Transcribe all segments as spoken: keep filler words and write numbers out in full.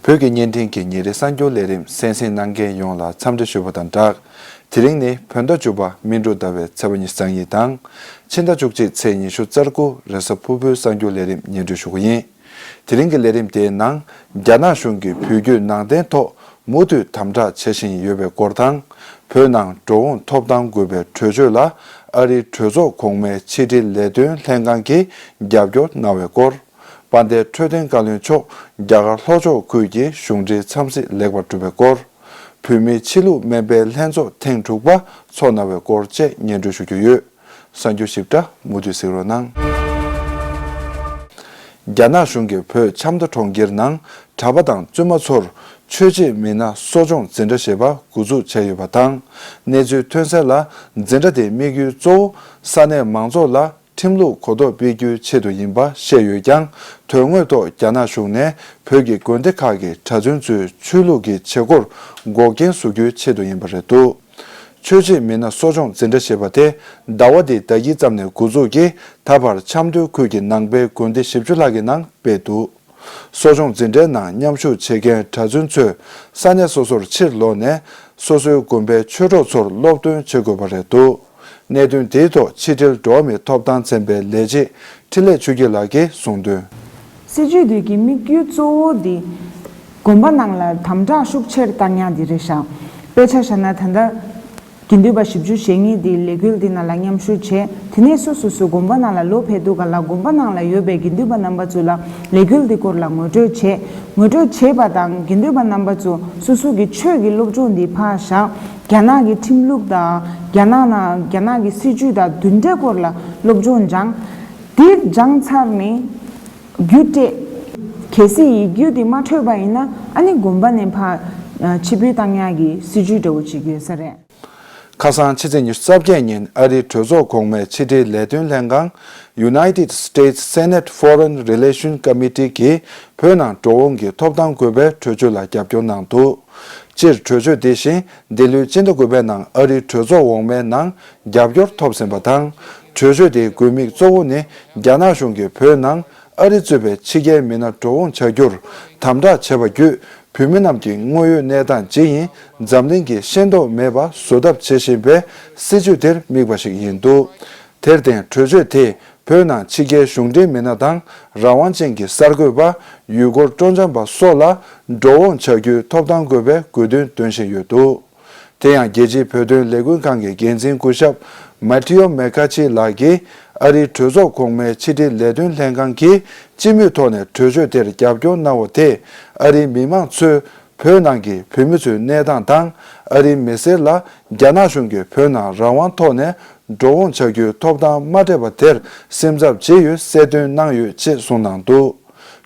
བོད་ཀྱི་བརྙན་འཕྲིན་གྱི་ཉིན་རེའི་གསར་འགྱུར་ལས་རིམ་གསན་གཟིགས་གནང་མཁན་ཡོངས་ལ་འཚམས་འདྲི་ཞུ་བ་དང་སྦྲགས། དེ་རིང་ནི་བོད་ཟླ་བཅུ་པ་སྨིན་དྲུག་ཟླ་བའི་ཚེས་པ་ཉི་ཤུ་རྩ་གཉིས་དང་། ཕྱི་ཟླ་བཅུ་གཅིག་ཚེས་ཉི་ཤུ་རྩ་དགུ་རེས་གཟའ་ཕུར་བུའི་གསར་འགྱུར་ལས་རིམ་སྙན་སྒྲོན་ཞུ་གི་ཡིན། དེ་རིང་གི་ལས་རིམ་དེའི་ནང་། རྒྱ་ནག་གཞུང་གིས་བོད་བརྒྱུད་ནང་བསྟན་ཐོག་མུ་མཐུད་དམ་དྲག་བྱེད་བཞིན་ཡོད་པའི་སྐོར་དང་། བོད་ནང་འགྲོ་འོང་ཐོབ་ཐང་དགོས་པའི་གྲོས་ཆོད་ལ་ཨ་རིའི་གྲོས་ཚོགས་གོང་མའི་ཕྱི་དྲིལ་ལས་དོན་ལྷན་ཁང་གིས་རྒྱབ་སྐྱོར་གནང་བའི་སྐོར། དཔལ་ལྡན་འཕྲོད་བསྟེན་བཀའ་བློན་མཆོག་རྒྱ་གར་ལྷོ་ཕྱོགས་ཁུལ་གྱི་གཞུང་འབྲེལ་འཚམས་གཟིགས་ལེགས་པར་གྲུབ་པའི་སྐོར། བོད་མིའི་ཕྱི་ལུགས་སྨན་པའི་ལྷན་ཚོགས་ཐེངས་དྲུག་པ་འཚོགས་གནང་བའི་སྐོར་བཅས་སྙན་སྒྲོན་ཞུ་རྒྱུ་ཡོད། གསར་འགྱུར་ཞིབ་ཕྲ་མུ་མཐུད་གཟིགས་རོགས་གནང་། རྒྱ་ནག་གཞུང་གིས་བོད་ཆབ་མདོ་གྲོང་ཁྱེར་ནང་གྲྭ་པ་དང་བཙུན་མ་ཚོར་ཆོས་བྱེད་མི་སྣ་གསོ་སྦྱོང་འཛིན་གྲྭ་ཞེས་པ་འགོ་འཛུགས་བྱས་ཡོད་པ་དང་། གནས་ཚུལ་ཐོན་གསལ་ལ། འཛིན་གྲྭ་དེའི་དམིགས་ཡུལ་གཙོ་བོ་ས་གནས་མང་ཚོགས་ལ་ཁྲིམས་ལུགས་གོ་རྟོགས་སྤེལ་རྒྱུའི་ཆེད་དུ་ཡིན་པ་བཤད་ཡོད་ཀྱང་། དོན་དངོས་ཐོག་རྒྱ་ནག་གཞུང་ནས་བོད་ཀྱི་དགོན་སྡེ་ཁག་གི་གྲྭ་བཙུན་ཚོའི་ཆོས་ལུགས་ཀྱི་བྱེད་སྒོར་འགོག་རྐྱེན་བཟོ་རྒྱུའི་ཆེད་དུ་ཡིན་པ་རེད་འདུག་ཆོས་བྱེད་མི་སྣ་གསོ་སྦྱོང་འཛིན་གྲྭ་ཞེས་པ་དེ་ཟླ་བ་འདིའི་ཟླ་དཀྱིལ་ཙམ་ནས་འགོ་འཛུགས་ཀྱིས་ད་བར་ཆབ་མདོའི་ཁུལ་གྱི་ནང་པའི་དགོན་སྡེ་བཞི་བཅུ་ལྷག་གི་ནང་སྤེལ་འདུག་གསོ་སྦྱོང་འཛིན་གྲྭའི་ནང་མཉམ་ཞུགས་བྱེད་མཁན་གྲྭ་བཙུན་ཚོས་ས་གནས་སོ་སོར་ཕྱིར་ལོག་ནས་སོ་སོའི་དགོན་པའི་ཆོས་གྲོགས་ཚོར་སློབ་སྟོན་བྱེད་དགོས་པ་རེད་འདུག་གནད་དོན་དེའི་ཐོག་ཕྱི་དྲིལ་འགྲོ་བ་མིའི་ཐོབ་ཐང་ཚན་པའི་ལས་བྱེད་འཕྲིན་ལས་ཆོས་སྐྱིད་ལགས་ཀྱིས་གསུངས་དོན། སྲིད་བྱུས་འདི་གི་དམིགས་ཡུལ་གཙོ་བོ་འདི། དགོན་པ་ནང་ལ་དམ་དྲག་ཤུགས་ཆེར་བཏང་ཡག་འདི་རེད་ཤག་དཔེ་ཆ་བཞག་ན་ད་ལྟ། དགེ་འདུན་པ་བཞི་བཅུ་ཞེ་གཉིས་འདི་ལས་འགུལ་འདི་ནང་ལ་མཉམ་ཞུགས་བྱས། དེ་ནས་སོ་སོ་སོའི་དགོན་པ་ནང་ལ་ལོ་ཕེབས་དུས་ག་ལ་དགོན་པ་ནང་ལ་ཡོད་པའི་དགེ་འདུན་པ་རྣམ་པ་ཚོ་ལ་ལས་འགུལ་འདི་སྐོར་ལ་ངོ་སྤྲོད་བྱས། ངོ་སྤྲོད་བྱས་པ་དང་དགེ་འདུན་པ་རྣམ་པ་ཚོ་སོ་སོ་གི་ཆོས་ཀྱི་སློབ་སྦྱོང་འདི་ཕར་བཞག་རྒྱ་ནག་གི་ཁྲིམས་ལུགས་དང་རྒྱ་ནག་ནང་རྒྱ་ནག་གི་སྲིད་བྱུས་དང་འདི་འདྲའི་སྐོར་ལ་སློབ་སྦྱོང་སྦྱངས། དེ་སྦྱངས་ཚར་ནས་རྒྱུ་སྤྲད། གལ་སྲིད་ཡིག་རྒྱུགས་དེ་མ་འཕྲོད་པ་ཡིན་ན་ཨ་ནི་དགོན་པ་ནས་ཕར་ཕྱིར་འབུད་བཏང་ཡག་གི་སྲིད་བྱུས་འདྲ་བོ་ཅིག་ཡོད་ས་རེད། ཁ་སང་ཕྱི་ཚེས་ཉི་ཤུ་རྩ་བརྒྱད་ཉིན་ཨ་རིའི་གྲོས་ཚོགས་གོང་མའི་ཕྱི་དྲིལ་ལས་དོན་ལྷན་ཁང་། United States Senate Foreign Relation Committee གིས་བོད་ནང་འགྲོ་འོང་གི་ཐོབ་ཐང་དགོས་པའི་གྲོས་ཆོད་ལ་རྒྱབ་སྐྱོར་གནང་འདུག་སྤྱིར་གྲོས་ཆོད་དེ་བཞིན་འདི་ལོའི་སྤྱི་ཟླ་དགུ་པའི་ནང་ཨ་རིའི་གྲོས་ཚོགས་འོག་མའི་ནང་རྒྱབ་སྐྱོར་ཐོབ་ཟིན་པ་དང་། གྲོས་ཆོད་དེའི་དགོས་དམིགས་གཙོ་བོ་ནི་རྒྱ་ནག་གཞུང་གིས་བོད་ནང་ཨ་རི་གཙོས་པའི་ཕྱི་རྒྱལ་མི་སྣ་འགྲོ་འོང་བྱ་རྒྱུར་དམ་དྲག་བྱས་པ་བརྒྱུད། བོད་མི་རྣམས་ཀྱི་དངོས་ཡོད་གནས་སྟངས་ཇི་ཡིན་འཛམ་གླིང་གིས་ཤེས་རྟོགས་མེད་པ་བཟོ་ཐབས་བྱེད་བཞིན་པའི་སྲིད་བྱུས་དེར་དམིགས་པ་ཞིག་ཡིན་འདུག་དེར་བརྟེན་གྲོས་ཆོད་དེས་བོད་ནང་ཕྱི་རྒྱལ་གཞུང་འབྲེལ་མི་སྣ་དང་རང་དབང་ཅན་གྱི་གསར་འགོད་པ། ཡུལ་སྐོར་སྤྲོ་འཆམ་པ་སོགས་ལ་འགྲོ་འོང་བྱ་རྒྱུའི་ཐོབ་ཐང་དགོས་པའི་དགོས་འདུན་འདོན་བཞིན་ཡོད་འདུག་དེ་ཡང་རྒྱལ་སྤྱིའི་བོད་དོན་ལས་འགུལ་ཁང་གི་འགན་འཛིན་སྐུ་ཞབས་མ་ཐི་ཡོ་མེ་ཁ་ཆི་ལགས་ཀྱིས་ཨ་རིའི་གྲོས་ཚོགས་གོང་མའི་ཕྱི་དྲིལ་ལས་དོན་ལྷན་ཁང་གིས་སྤྱི་མོས་ཐོག་ནས་གྲོས་ཆོད་དེར་རྒྱབ་སྐྱོར་གནང་བ་དེས་ཨ་རིའི་མི་མང་ཚོས་བོད་ནང་གི་བོད་མི་ཚོའི་གནས་སྟངས་དང་ཨ་རིའི་མི་སེར་ལ་རྒྱ་ནག་གཞུང་གིས་བོད་ནང་རང་དབང་ཐོག་ནས་འགྲོ་འོང་བྱ་རྒྱུའི་ཐོབ་ཐང་མ་སྤྲད་པ་དེར་སེམས་འཚབ་བྱེད་ཡོད་གསལ་སྟོན་གནང་ཡོད་ཅེས་གསུངས་གནང་འདུག་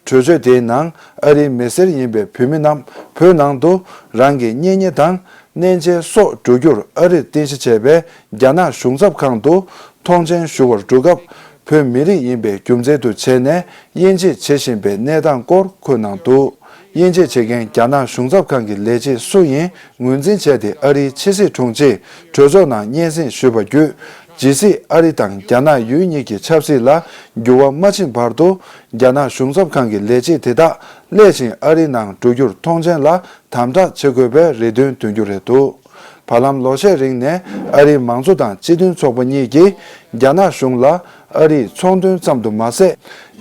གྲོས་ཆོད་དེའི་ནང་ཨ་རིའི་མི་སེར་ཡིན་པའི་བོད་མི་རྣམས་བོད་ནང་དུ་རང་གི་གཉེན་ཉེ་དང་གནས་མཇལ་སོགས་འགྲོ་རྒྱུར་ཨ་རིར་རྟེན་གཞི་བྱས་པའི་རྒྱ་ནག་གཞུང་ཚབ་ཁང་དུ་ཐོངས་མཆན་ཞུ་བར་འགྲོ་སྐབས་བོད་མི་རིགས་ཡིན་པའི་རྒྱུ་མཚན་དུ་བྱས་ནས་དབྱེ་འབྱེད་བྱེད་བཞིན་པའི་གནས་སྟངས་སྐོར་འཁོད་གནང་འདུག་དབྱེ་འབྱེད་བྱེད་མཁན་རྒྱ་ནག་གཞུང་ཚབ་ཁང་གི་ལས་བྱེད་སུ་ཡིན་ངོས་འཛིན་བྱས་ཏེ་ཨ་རིའི་ཕྱི་སྲིད་དྲུང་ཆེས་གྲོས་ཚོགས་ནང་སྙན་སེང་ཞུས་པ་བརྒྱུད། ཇི་སྲིད་ཨ་རི་དང་རྒྱ་ནག་ཡུལ་གཉིས་ཀྱི་ཆབ་སྲིད་ལ་འགྱུར་བ་མ་ཕྱིན་བར་དུ་རྒྱ་ནག་གཞུང་ཚབ་ཁང་གི་ལས་བྱེད་དེ་དག་སླད་ཕྱིན་ཨ་རི་ནང་འགྲོ་རྒྱུར་ཐོངས་མཆན་ལ་དམ་དྲག་བྱེད་དགོས་པའི་རེ་འདུན་འདོན་རྒྱུ་རེད་འདུག་བར་ལམ་ལོ་ཤས་རིང་ནས་ཨ་རིའི་མང་གཙོ་དང་སྤྱི་མཐུན་ཚོགས་པ་གཉིས་ཀྱིས་རྒྱ་ནག་གཞུང་ལ་ཨ་རིའི་ཚོང་དོན་ཙམ་དུ་མ་ཟད།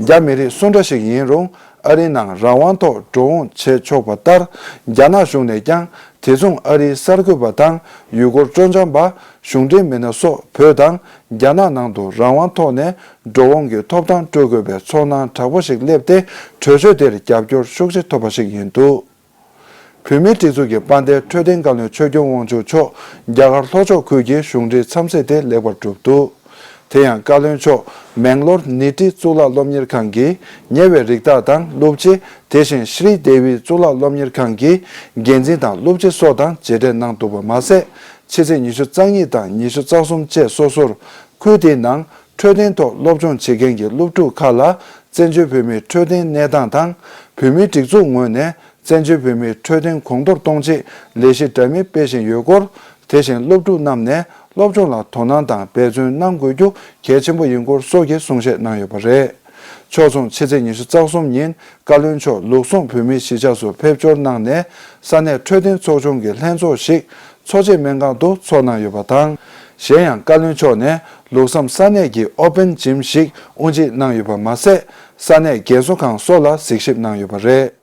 རྒྱ་མི་རིགས་སུ་འདྲ་ཞིག་ཡིན་རུང་ཨ་རི་ནང་རང་དབང་ཐོག་འགྲོ་འོང་བྱེད་ཆོག་པ་ལྟར། རྒྱ་ནག་གཞུང་ནས་ཀྱང་དེ་མཚུངས་ཨ་རིའི་གསར་འགོད་པ་དང་ཡུལ་སྐོར་སྤྲོ་འཆམ་པ། གཞུང་འབྲེལ་མི་སྣ་སོགས་བོད་དང་རྒྱ་ནག་ནང་དུ་རང་དབང་ཐོག་ནས་འགྲོ་འོང་གི་ཐོབ་ཐང་སྤྲོད་དགོས་པའི་ཚོར་སྣང་དྲག་པོ་ཞིག་སླེབས་ཏེ། གྲོས་ཆོད་དེར་རྒྱབ་སྐྱོར་ཤུགས་ཆེ་ཐོབ་པ་ཞིག་ཡིན་འདུག་བོད་མིའི་སྒྲིག་འཛུགས་ཀྱི་དཔལ་ལྡན་འཕྲོད་བསྟེན་བཀའ་བློན་ཆོས་སྐྱོང་དབང་ཕྱུག་མཆོག་རྒྱ་གར་ལྷོ་ཕྱོགས་ཁུལ་གྱི་གཞུང་འབྲེལ་འཚམས་གཟིགས་དེ་ལེགས་པར་གྲུབ་འདུག་དེ་ཡང་བཀའ་བློན་མཆོག་མེང་ལོར་ནི་ཏི་གཙུག་ལག་སློབ་གཉེར་ཁང་གི་ཉེ་བའི་རིགས་བདག་དང་སློབ་སྤྱི། དེ་བཞིན་ཤྲི་དེ་ཝི་གཙུག་ལག་སློབ་གཉེར་ཁང་གི་འགན་འཛིན་དང་སློབ་སྤྱི་སོགས་དང་མཇལ་འཕྲད་གནང་འདུག་པ་མ་ཟད། ཕྱི་ཚེས་ཉི་ཤུ་རྩ་གཉིས་དང་ཉི་ཤུ་རྩ་གསུམ་བཅས་སོ་སོར་ཁུལ་དེའི་ནང་འཕྲོད་བསྟེན་ཐོག་སློབ་སྦྱོང་བྱེད་མཁན་གྱི་སློབ་ཕྲུག་ཁག་ལ་བཙན་བྱོལ་བོད་མིའི་འཕྲོད་བསྟེན་གནས་སྟངས་དང་། བོད་མིའི་སྒྲིག་འཛུགས་ངོས་ནས་བཙན་བྱོལ་བོད་མིའི་འཕྲོད་བསྟེན་གོང་མཐོར་གཏོང་ཆེད་ལས་གཞི་འདྲ་མིན་སྤེལ་བཞིན་ཡོད་སྐོར། དེ་བཞིན་སློབ་ཕྲུག་རྣམས་ནས་སློབ་སྦྱོང་ལ་དོ་སྣང་དང་འབད་བརྩོན་གནང་དགོས་རྒྱུ་གལ་ཆེན་པོ་ཡིན་སྐོར་སོགས་ཀྱི་གསུང་བཤད་གནང་ཡོད་པ་རེད། ཕྱོགས་མཚུངས་ཕྱི་ཚེས་ཉི་ཤུ་རྩ་གསུམ་ཉིན་བཀའ་བློན་མཆོག་ལུགས་ཟུང་བོད་མིའི་གཞིས་ཆགས་སུ་ཕེབས་འབྱོར་གནང་ནས། ས་གནས་འཕྲོད་བསྟེན་ཚོགས་ཆུང་གི་ལྷན་ཚོགས་ཤིག་འཚོ་བྱེད་སྨན་ཁང་དུ་ཚོགས་གནང་ཡོད་པ་དང་། གཞན་ཡང་བཀའ་བློན་མཆོག་ནས་ལུགས་ཟུང་ས་གནས་ཀྱི་ཨོ་པན་ཇིམ་ཞིག་དབུ་འབྱེད་གནང་ཡོད་པ་མ་ཟད། ས་གནས་རྒན་གསོ་ཁང་སོགས་ལ་གཟིགས་ཞིབ་གནང་ཡོད་པ་རེད།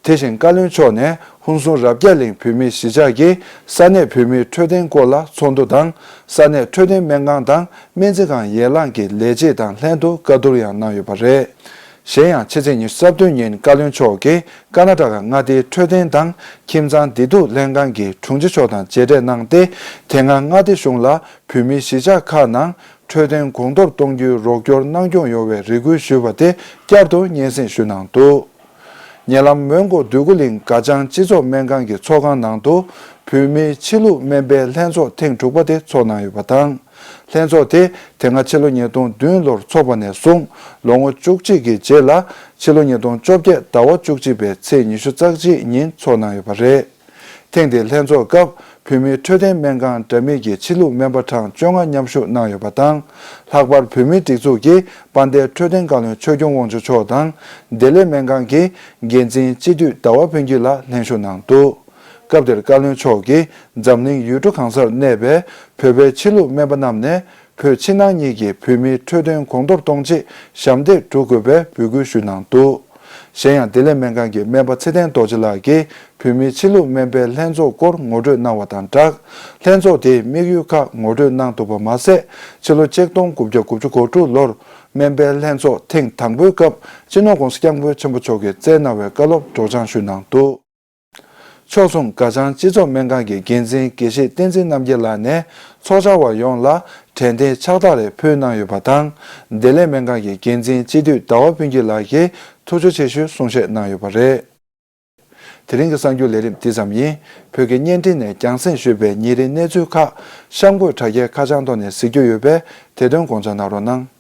དེ་བཞིན་བཀའ་བློན་མཆོག་ནས་ཧུན་སུར་རབ་རྒྱས་གླིང་བོད་མིའི་གཞིས་ཆགས་ཀྱི་ས་གནས་བོད་མིའི་འཕྲོད་བསྟེན་སྐོར་ལ་ཚོགས་འདུ་དང་། ས་གནས་འཕྲོད་བསྟེན་སྨན་ཁང་དང་སྨན་རྩིས་ཁང་ཡན་ལག་གི་ལས་བྱེད་དང་ལྷན་དུ་བཀའ་བསྡུར་ཡང་གནང་ཡོད་པ་རེད། གཞན་ཡང་ཕྱི་ཚེས་ཉི་ཤུ་རྩ་བདུན་ཉིན་བཀའ་བློན་མཆོག་གིས་ཀར་ན་ཊ་ཀ་མངའ་སྡེའི་འཕྲོད་བསྟེན་དང་ཁྱིམ་ཚང་བདེ་སྡུག་ལྷན་ཁང་གི་དྲུང་ཆེ་མཆོག་དང་མཇལ་འཕྲད་གནང་སྟེ། དེ་སྔ་མངའ་སྡེ་གཞུང་ལ་བོད་མིའི་གཞིས་ཆགས་ཁག་ནང་འཕྲོད་བསྟེན་གོང་མཐོར་གཏོང་རྒྱུའི་རོགས་སྐྱོར་གནང་སྐྱོང་ཡོང་བའི་རེ་སྐུལ་ཞུས་པ་དེ་བསྐྱར་དུ་སྙན་སེང་ཞུས་གནང་འདུག་ཉེ་ལམ་མོན་གྷོ་འདོད་རྒུ་གླིང་དགའ་ལྗང་སྤྱི་ཚོགས་སྨན་ཁང་གི་ཚོགས་ཁང་ནང་དུ་བོད་མིའི་ཕྱི་ལུགས་སྨན་པའི་ལྷན་ཚོགས་ཐེངས་དྲུག་པ་དེ་ཚོགས་གནང་ཡོད་པ་དང་། ལྷན་ཚོགས་དེ་དེ་སྔ་ཕྱི་ལོ་ཉིས་སྟོང་བདུན་ལོར་འཚོགས་པ་ནས་བཟུང་ལོ་ངོ་བཅུ་གཅིག་གི་རྗེས་ལ་ཕྱི་ལོ་ཉིས་སྟོང་བཅོ་བརྒྱད་ཟླ་བ་བཅུ་གཅིག་པའི་ཚེས་ཉི་ཤུ་རྩ་གཅིག་ཉིན་ཚོགས་གནང་ཡོད་པ་རེད། ཐེངས་འདིའི་ལྷན་ཚོགས་སྐབས་བོད་མིའི་འཕྲོད་བསྟེན་སྨན་ཁང་འདྲ་མིན་གྱི་ཕྱི་ལུགས་སྨན་པ་གྲངས་བཅོ་ལྔ་མཉམ་ཞུགས་གནང་ཡོད་པ་དང་། ལྷག་པར་བོད་མིའི་སྒྲིག་འཛུགས་ཀྱི་དཔལ་ལྡན་འཕྲོད་བསྟེན་བཀའ་བློན་ཆོས་སྐྱོང་དབང་ཕྱུག་མཆོག་དང་བདེ་ལེགས་སྨན་ཁང་གི་འགན་འཛིན་སྤྱི་འཐུས་ཟླ་བ་ཕུན་སྐྱིད་ལགས་ལྷན་ཞུགས་གནང་འདུག་སྐབས་དེར་བཀའ་བློན་མཆོག་གིས་འཛམ་གླིང་ཡུལ་གྲུ་གང་སར་གནས་པའི་བོད་པའི་ཕྱི་ལུགས་སྨན་པ་རྣམས་ནས་བོད་ཕྱི་ནང་གཉིས་ཀྱི་བོད་མིའི་འཕྲོད་བསྟེན་གོང་མཐོར་གཏོང་ཆེད་ཞབས་འདེགས་སྒྲུབ་དགོས་པའི་འབོད་སྐུལ་ཞུས་གནང་འདུག་གཞན་ཡང་བདེ་ལེགས་སྨན་ཁང་གི་སྨན་པ་ཚེ་བརྟན་རྡོ་རྗེ་ལགས་ཀྱིས་བོད་མིའི་ཕྱི་ལུགས་སྨན་པའི་ལྷན་ཚོགས་སྐོར་ངོ་སྤྲོད་གནང་བ་དང་སྦྲགས། ལྷན་ཚོགས་དེའི་དམིགས་ཡུལ་ཁག་ངོ་སྤྲོད་གནང་འདུག་པ་མ་ཟད། ཕྱི་ལོ་ཆིག་སྟོང་དགུ་བརྒྱ་དགུ་བཅུ་གོ་དྲུག་ལོར་སྨན་པའི་ལྷན་ཚོགས་ཐེངས་དང་པོའི་སྐབས་སྤྱི་ནོར་༧གོང་ས་༧སྐྱབས་མགོན་ཆེན་པོ་མཆོག་གིས་བསྩལ་གནང་བའི་བཀའ་སློབ་སྒྲོག་སྦྱང་ཞུས་གནང་འདུག་ཕྱོགས་མཚུངས་དགའ་ལྗང་སྤྱི་ཚོགས་སྨན་ཁང་གི་འགན་འཛིན་དགེ་བཤེས་བསྟན་འཛིན་རྣམ་རྒྱལ་ལགས་ནས་ཚོགས་བཅར་བ་ཡོངས་ལ་དྲན་རྟེན་ཕྱག་རྟགས་རེ་ཕུལ་གནང་ཡོད་པ་དང་། བདེ་ལེགས་སྨན་ཁང་གི་འགན་འཛིན་སྤྱི་འཐུས་ཟླ་བ་ཕུན་སྐྱིད་ལགས་ཀྱིས་ཐུགས་རྗེ་ཆེ་ཞུའི་གསུང་བཤད་གནང་ཡོད་པ་རེད། དེ་རིང་གི་གསར་འགྱུར་ལས་རིམ་འདི་ཙམ་ཡིན། བོད་ཀྱི་བརྙན་འཕྲིན་ནས་རྒྱང་སྲིང་ཞུས་པའི་ཉིན་རེའི་གནས་ཚུལ་ཁག་གཤམ་འཁོད་དྲ་རྒྱའི་ཁ་བྱང་ཐོག་ནས་གཟིགས་རྒྱུ་ཡོད་པས། དེ་དོན་དགོངས་འཇགས་གནང་རོགས་གནང་།